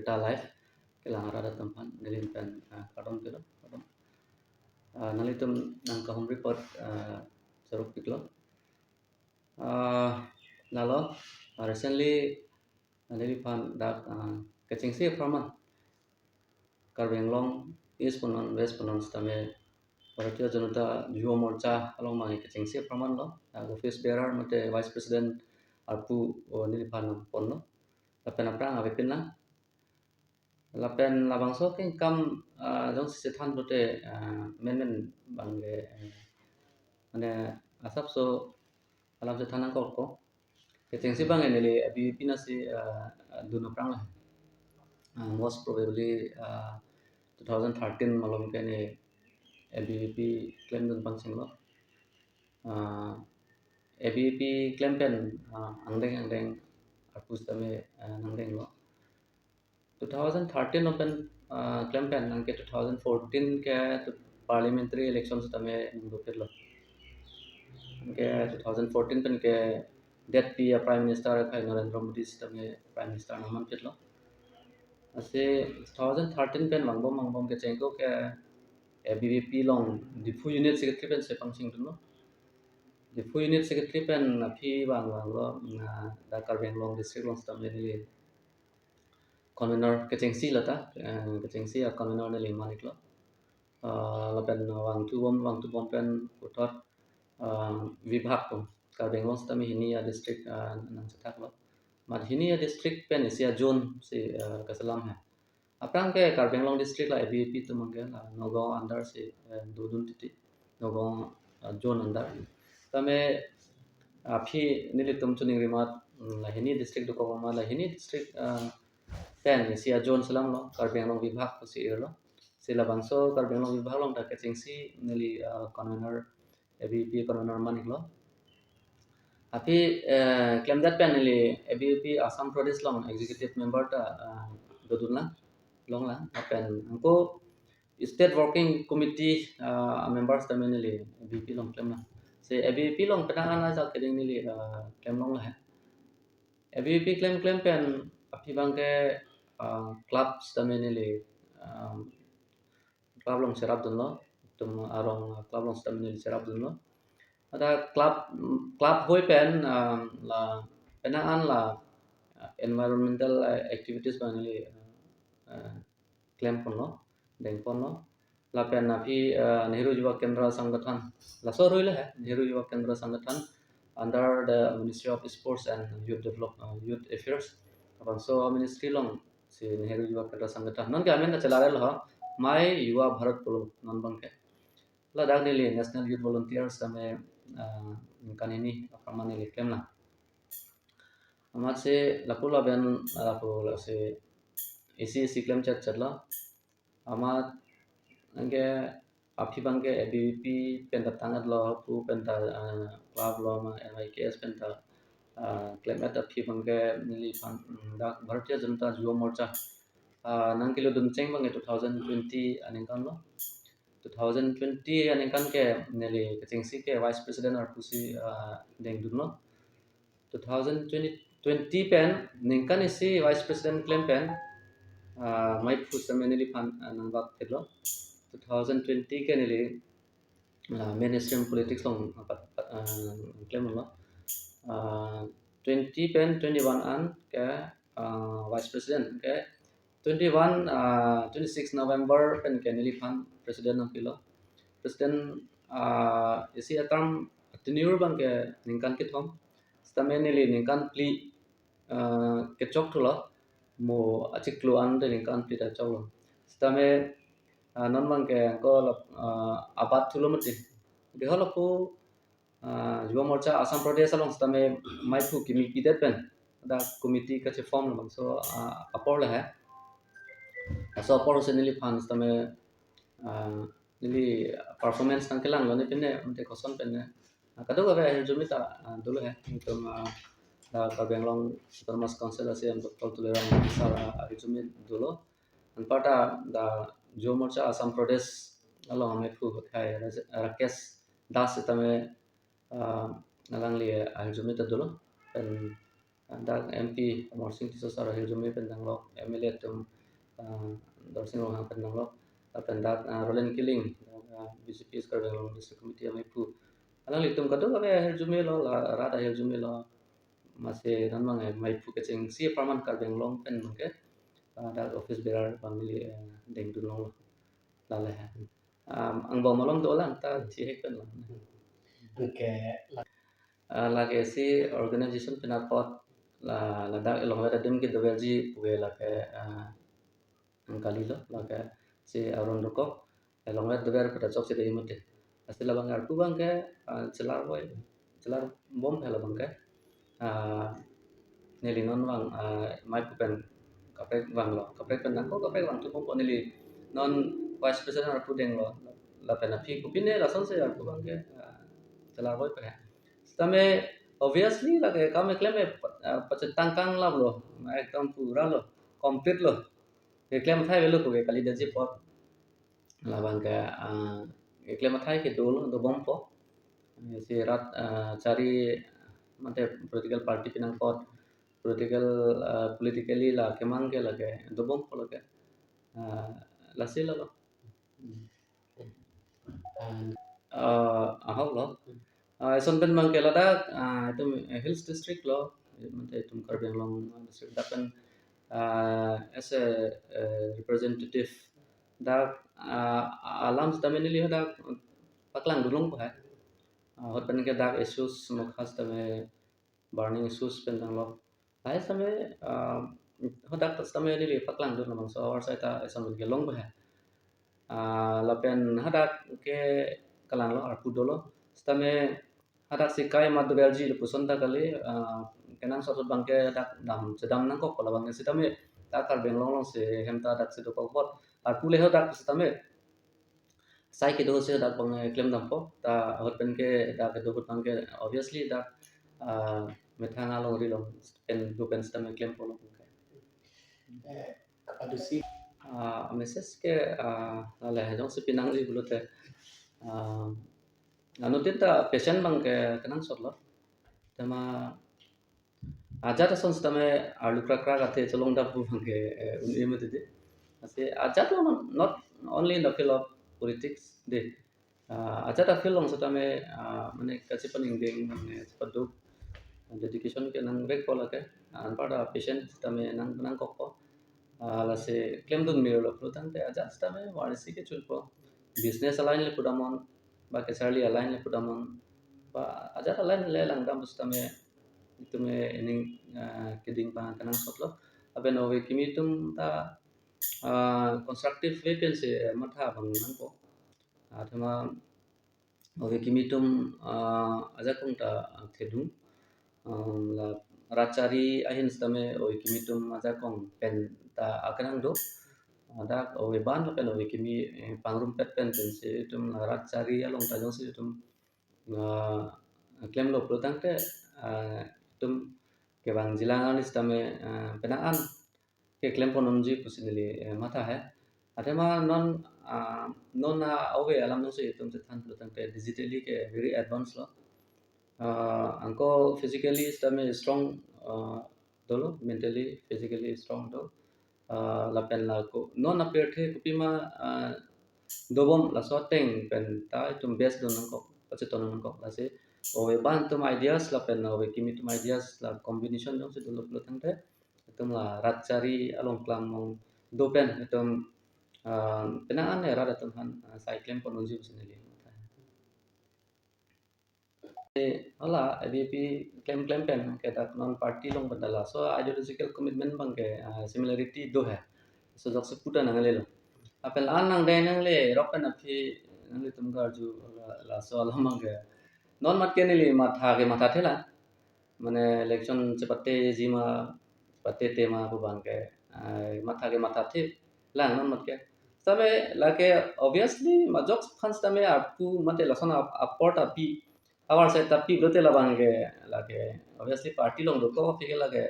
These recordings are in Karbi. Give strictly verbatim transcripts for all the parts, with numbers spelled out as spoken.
ta live kelang arat atum aphan neli pen, ah, kardom pilo, kardom. Ah, nanglitum nangkahumri apot, ah, chorokpiklo. Ah, lalo, ah, recently, ah, neliphan dak, ah, kechengsi apharman Karbi Anglong East punon West punon sitame Bharatiya Janata Yuva Morcha along abang kechengsi apharman lo, ah, office bearer mate vice president arpu, oh, neliphan ponlo. Lapen aphrang avepinlang. Lapen labangso ke income, ah, jongsi chethan pulote, ah, menmen abang ke, eh, mane asapso alam chethan nangkok ko. Kechengsi abang neli A B V P nasi, ah, dun aphrang lo. Ah, most probably, ah, two thousand thirteen malom ke ne A B V P klemdun pangchenglo. Ah, A B V P klem pen, ah, angdeng angdeng arpu sitame, ah, nangdenglo. Two thousand thirteen pen, ah, klem pen anke two thousand fourteen ke tu parliamentary election sitame nangdopiklo. Anke two thousand fourteen pen ke det pi a Prime Minister akhai Narendra Modi sitame Prime Minister nangmanpiklo. Lasi two thousand thirteen pen vangbom vangbom kecheng ko ke A B V P along Diphu Unit Secretary pen si pangchengdunlo. Diphu Unit Secretary pen aphi vang vanglo, ah, dak Karbi Anglong District along sitame neli convener kechengsi lata, eh, kechengsi a convener neli man-iklo. Ah, lapen vangthu bom, vangthu bom pen puthot, ah, vibhag pu. Karbi Anglong sitame hini a district, ah, nangchethaklo. Mat hini a district pen isi a zone si, ah, kaselam he. Aphrang ke Karbi Anglong district la A B V P atum abang ke la Nagaon under si, eh, dodun titi. Nagaon, ah, zone under. Tame aphi nelitum choningri amat, mm, la hini district dokok amat la hini district, ah, pen isi a zone selamlo, Karbi Anglong vibhag pusi irlo. Si labangso Karbi Anglong vibhag along ta kechengsi neli, ah, convener, A B V P convener man-iklo. Aphi, eh, klemdet pen neli A B V P Assam Pradesh along executive member ta, ah, dodunlang, longlang. Lapen anke State Working Committee, ah, members tame neli A B V P along klemlang. Si A B V P along penang an ajak keding neli, ah, klem longlo he. A B V P klem klem pen aphi abang ke, ah, club sitame neli, ah, club along cherapdunlo. Itum arong club along sitame neli cherapdunlo. Ada club, club hoi pen, ah, la penang an la, ah, environmental, ah, activities abang neli, ah, ah, klemponlo, dengponlo. Lapen aphi, ah, Nehru Yuva Kendra Sangathan. Laso arui le he, Nehru Yuva Kendra Sangathan under the Ministry of Sports and Youth Develop-, ah, Youth Affairs. Labangso ministry along si Nehru Yuva Kendra Sangathan. Non ke amen ta chelarelo ho, My Yuva Bharat pulo non abang ke. Ladak neli National Youth Volunteer sitame, ah, ningkan hini apharman neli klemlang. Amatsi lapu lapen lapu lasi isi isi klemchetchetlo. Amat anke aphi abang ke A B V P pen ta tang-etlo, pu pen ta, ah, club lo ma M I K S pen ta, ah, klem-et aphi abang ke neliphan, mm, dak Bharatiya Janata Yuva Morcha, ah, nangkelodun cheng abang ke two thousand twenty aningkan lo. Two thousand twenty aningkan ke neli kechengsi ke Vice President arpu si, ah, dengdunlo. Two thousand twenty, twenty pen ningkan isi Vice President klem pen, ah, maiphu sitame neliphan, ah, nangbak phitlo. Two thousand twenty ke neli, ah, mainstream politics along, ah, pat-, pat-, ah, klemlo. Ah, twenty pen twenty-one an ke, ah, Vice President ke twenty-one, ah, twenty-six November pen ke neliphan President nangpilo. President, ah, isi a-term tenure abang ke ningkan kethom. Sitame neli ningkan phli, ah, kechok thulo. Mo achiklo an te ningkan phli ta choklo. Sitame, ah, non abang ke anke la, ah, abat thulo mati. Deholapu, ah, Yuva Morcha Assam Pradesh along sitame maiphu kimi pidet pen dak committee kacheform labangso, ah, apor le he. Laso apor si neliphan sitame, ah, neli performance nangkelanglo ne pine, mate koson pine. Ah, kadokave ahirjume ta, ah, dolo he. Itum, ah, dak Karbi Anglong Autonomous Council a C E M Doctor Tuliram Ronghang sir, ah, ahirjume dolo. Anparta dak Yuva Morcha Assam Pradesh along maiphu akhai Raje-, Rakesh Das sitame, ah, alangli ahirjume ta dolo. Pen, ah, dak M P Amarsing Tisso sir ahirjume pen tanglo, M L A atum ah, Dorsing Ronghang pen nanglo, lapen dak, ah, Roland Killing, dak, ah, B J P East Karbi Anglong District Committee ameiphu. Alanglitum kadokave ahirjume lo, la rat ahirjume lo. Masi non abang, eh, meiphu kechengsi apharman Karbi Anglong pen abangke, ah, dak office bearer abang neli, eh, dengdun longlo. Lale he. Um, angbong malom dolang ta chihek pen lo. Okay. Ah, lake si organization pen apot la, ladak elongvet adim kedoverji puke lake, ah, angkali lo, lake si Arun Rongkok, elongvet dover pada chokche dei mate. Lasi labang arpu abangke, ah, chelar boi, chelar bom he labangke. Ah, neli non abang, ah, meiphu pen kaprek vanglo, kaprek pen nangkok kaprek vangthu bompo neli. Non Vice President arpu denglo, lapen aphi kopine lasonsi arpu abangke, ah, chelar boi pe. Sitame obviously lake kam keklem, eh, pa-, ah, pachetang kanglam lo, ekdom pura lo, complete lo. Keklem athai avelo puke kalidet ji apot. Labangke, ah, keklem athai ke dolo, dobompo. Si rat, ah, chari mate political party pen apot, political, ah, politically la kemang ke lake dobompo lake. Ah, lasi lalo. Ah, ahok lo. Ah, eson pen abangke ladak, ah, itum, eh, Hills District lo, mate itum Karbi Anglong District dak pen, ah, as a, eh, representative dak, ah, alam sitame neli hadak paklangdun longpo he. Ah, ahut pen ke dak issues mokha sitame burning issues pen tanglo. Lahai sitame, ah, hadak sitame neli paklangdun labangso ahavar seta eson pen kelongpo he. Ah, lapen hadak ke kalanglo, arpu dolo. Sitame hadak si kai mat doverji lapuson ta kali, ah, kenangsot abangke dak dam chedam nangkok labangke sitame dak Karbi Anglong alongsi hem ta dak si dokok apot. Arpu le hadak sitame sai kedo si dak abang, eh, klem dampo. Ta ahut pen ke dak kedo ahut abangke obviously dak, ah, methang alongri along pen do pen sitame klempo lo. Eh, adusi. Ah, message ke, ah, lale jongsi pinangji pulote, ah, anuttin ta patient abangke kenangsot lo. Tema ajat ason sitame arlu krakra kate cholong dap pu abangke, eh, un-e mati dei. Lasi ajat lo, not only in the field of politics dei. Ah, ajat a-field along sitame, ah, mane kachepaningding, mane chepaduk, dedication ke nangvekpo lake, ah, anparta patient sitame nang, nangkokpo. Ah, lasi klemdun mirlo pulotangte ajat sitame war isi kechunpo. Business a-line le pudamnon, ba kacharli a-line le pudamnon, ba ajat a-line le langdam sitame itum ening, ah, keding abang kenangsot lo. Lapen ove kimi atum ta, ah, constructive way pensi, eh, matha abang nangpo. Athema ove kimi atum, ah, ajakong ta, ah, thedung. Um, la rat chari ahin sitame ove kimi atum ajakong pen ta akenang do. Dak ove ban lapen ove kimi, eh, pangrumpet pen pensi itum la rat chari along ta jongsi itum, ah, klemlo pulotangte, ah, itum kevangjilang arni sitame, ah, penang an keklem pon unji pusi neli, eh, matha he. Athema non, ah, non a-ove alam jongsi itum chethan pulotangte digitally ke very advanced lo. Ah, anke physically sitame strong, ah, dolo, mentally, physically strong do. Ah, lapen la ko non apirthe kopima, ah, dobom laso ateng pen ta itum best dun nangkok, pacheton nangkok. Lasi ove ban atum ideas lapen ove kimi atum ideas la combination jongsi dolo pulotangte itum la rat chari along klam mong do pen itum, ah, penang an rat atum aphan, ah, sai klem pon unji pusi neli. Hala A B V P klem klem pen ke dak non party along pen ta laso ideological commitment abangke, ah, similarity do he. Laso ajoksi puta nanglelo. Lapen la-an nangdeng nangle rok pen aphi nanglitum karju la, laso alam abangke. Non mat ke neli matha ke mathathe la. Mane election chepatejima, chepatete ma pu abangke, ah, matha ke mathathe lang non mat ke. Sitame lake obviously majok aphan sitame arpu mate lason ap-, apor ta pi, ahavar seta pi pulote labangke lake obviously party along dokok aphi ke lake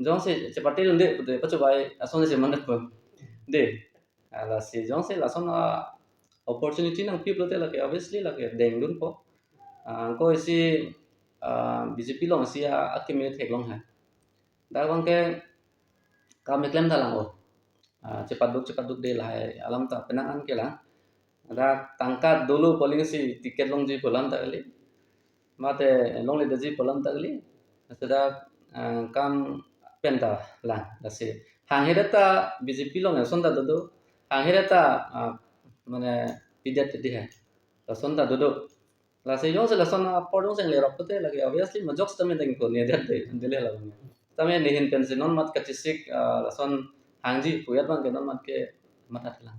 jongsi chepate dunde pute pachobai asonsi mandak po. Dei. Ah, lasi jongsi lason a-opportunity nangpi pulote lake obviously lake dengdunpo. Ah, anke isi, ah, B J P along isi a, akeme theklong he. Dak abangke kam keklem tha lang o. ah, chepaduk chepaduk de lahai alam ta penang an kelang. Dak tangka dolo polling si ticket longji pu alam ta kali. Mate longledetji pu alam ta kali. Lasi dak, ah, kam pen ta lang. Lasi hanghe ta B J P along lason ta dodo. Hanghe ta, ah, mane pidet di hai. Lason ta dodo. Lasi jongsi lason apor jongsi le rok pute lagi obviously majok sitame deng ko ne det de, dele la bang. Sitame nehin pensi non mat kachesik, ah, lason hangji pu abang ke non mat ke matha lang.